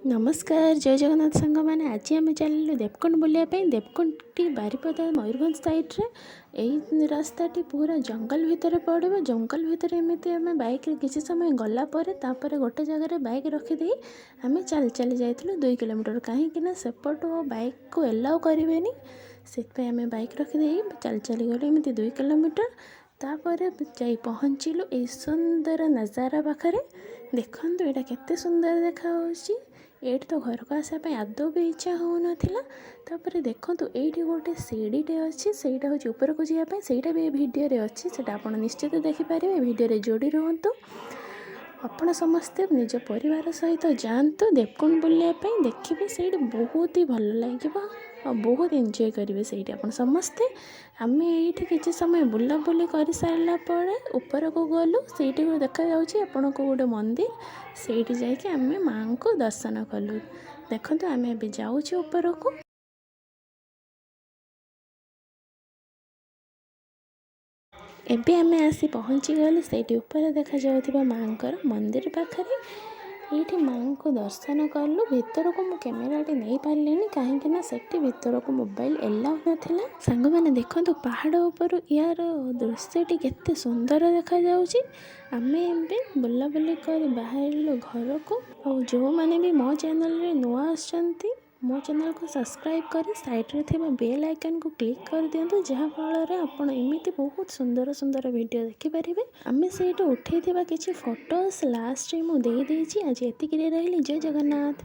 ନମସ୍କାର, ଜୟ ଜଗନ୍ନାଥ ସାଙ୍ଗମାନେ। ଆଜି ଆମେ ଚାଲିଲୁ ଦେବକୁଣ୍ଡ ବୁଲିବା ପାଇଁ। ଦେବକୁଣ୍ଡଟି ବାରିପଦା ମୟୂରଭଞ୍ଜ ସାଇଡ଼୍ରେ। ଏଇ ରାସ୍ତାଟି ପୁରା ଜଙ୍ଗଲ ଭିତରେ ପଡ଼ିବ। ଜଙ୍ଗଲ ଭିତରେ ଏମିତି ଆମେ ବାଇକ୍ରେ କିଛି ସମୟ ଗଲା ପରେ ତାପରେ ଗୋଟେ ଜାଗାରେ ବାଇକ୍ ରଖିଦେଇ ଆମେ ଚାଲି ଚାଲି ଯାଇଥିଲୁ 2 କିଲୋମିଟର। କାହିଁକି ନା ସେପଟୁ ବାଇକ୍କୁ ଏଲାଉ କରିବେନି। ସେଥିପାଇଁ ଆମେ ବାଇକ୍ ରଖିଦେଇ ଚାଲି ଚାଲି ଗଲୁ ଏମିତି 2 କିଲୋମିଟର। ତାପରେ ଯାଇ ପହଞ୍ଚିଲୁ ଏଇ ସୁନ୍ଦର ନଜାରା ପାଖରେ। ଦେଖନ୍ତୁ, ଏଇଟା କେତେ ସୁନ୍ଦର ଦେଖାହେଉଛି। ଏଇଠି ତ ଘରକୁ ଆସିବା ପାଇଁ ଆଦୌ ବି ଇଚ୍ଛା ହେଉନଥିଲା। ତାପରେ ଦେଖନ୍ତୁ, ଏଇଠି ଗୋଟେ ସିଡ଼ିଟେ ଅଛି। ସେଇଟା ହେଉଛି ଉପରକୁ ଯିବା ପାଇଁ। ସେଇଟା ବି ଏ ଭିଡ଼ିଓରେ ଅଛି। ସେଇଟା ଆପଣ ନିଶ୍ଚିତ ଦେଖିପାରିବେ। ଭିଡ଼ିଓରେ ଯୋଡ଼ି ରୁହନ୍ତୁ। ଆପଣ ସମସ୍ତେ ନିଜ ପରିବାର ସହିତ ଯାଆନ୍ତୁ ଦେବକୁଣ୍ଡ ବୁଲିବା ପାଇଁ। ଦେଖିବେ, ସେଇଠି ବହୁତ ହି ଭଲ ଲାଗିବ ଆଉ ବହୁତ ଏନ୍ଜୟ କରିବେ ସେଇଠି ଆପଣ ସମସ୍ତେ। ଆମେ ଏଇଠି କିଛି ସମୟ ବୁଲାବୁଲି କରିସାରିଲା ପରେ ଉପରକୁ ଗଲୁ। ସେଇଠି ଦେଖାଯାଉଛି ଆପଣଙ୍କୁ ଗୋଟେ ମନ୍ଦିର। ସେଇଠି ଯାଇକି ଆମେ ମାଆଙ୍କୁ ଦର୍ଶନ କଲୁ। ଦେଖନ୍ତୁ, ଆମେ ଏବେ ଯାଉଛୁ ଉପରକୁ। ଏବେ ଆମେ ଆସି ପହଞ୍ଚିଗଲୁ ସେଇଠି ଉପରେ ଦେଖାଯାଉଥିବା ମାଆଙ୍କର ମନ୍ଦିର ପାଖରେ। ଏଇଠି ମାଆଙ୍କୁ ଦର୍ଶନ କଲୁ। ଭିତରକୁ ମୁଁ କ୍ୟାମେରାଟି ନେଇପାରିଲିନି, କାହିଁକି ନା ସେଠି ଭିତରକୁ ମୋବାଇଲ ଏଲାଉ ନଥିଲା। ସାଙ୍ଗମାନେ, ଦେଖନ୍ତୁ, ପାହାଡ଼ ଉପରୁ ୟାର ଦୃଶ୍ୟଟି କେତେ ସୁନ୍ଦର ଦେଖାଯାଉଛି। ଆମେ ଏବେ ବୁଲାବୁଲି କରି ବାହାରିଲୁ ଘରକୁ। ଆଉ ଯେଉଁମାନେ ବି ମୋ ଚ୍ୟାନେଲରେ ନୂଆ ଆସିଛନ୍ତି, ମୋ ଚ୍ୟାନେଲକୁ ସବସ୍କ୍ରାଇବ୍ କରି ସାଇଡ଼୍ରେ ଥିବା ବେଲ୍ ଆଇକନ୍କୁ କ୍ଲିକ୍ କରିଦିଅନ୍ତୁ, ଯାହାଫଳରେ ଆପଣ ଏମିତି ବହୁତ ସୁନ୍ଦର ସୁନ୍ଦର ଭିଡ଼ିଓ ଦେଖିପାରିବେ। ଆମେ ସେଇଠୁ ଉଠେଇଥିବା କିଛି ଫଟୋସ୍ ଲାଷ୍ଟରେ ମୁଁ ଦେଇଦେଇଛି। ଆଜି ଏତିକିରେ ରହିଲି। ଜୟ ଜଗନ୍ନାଥ।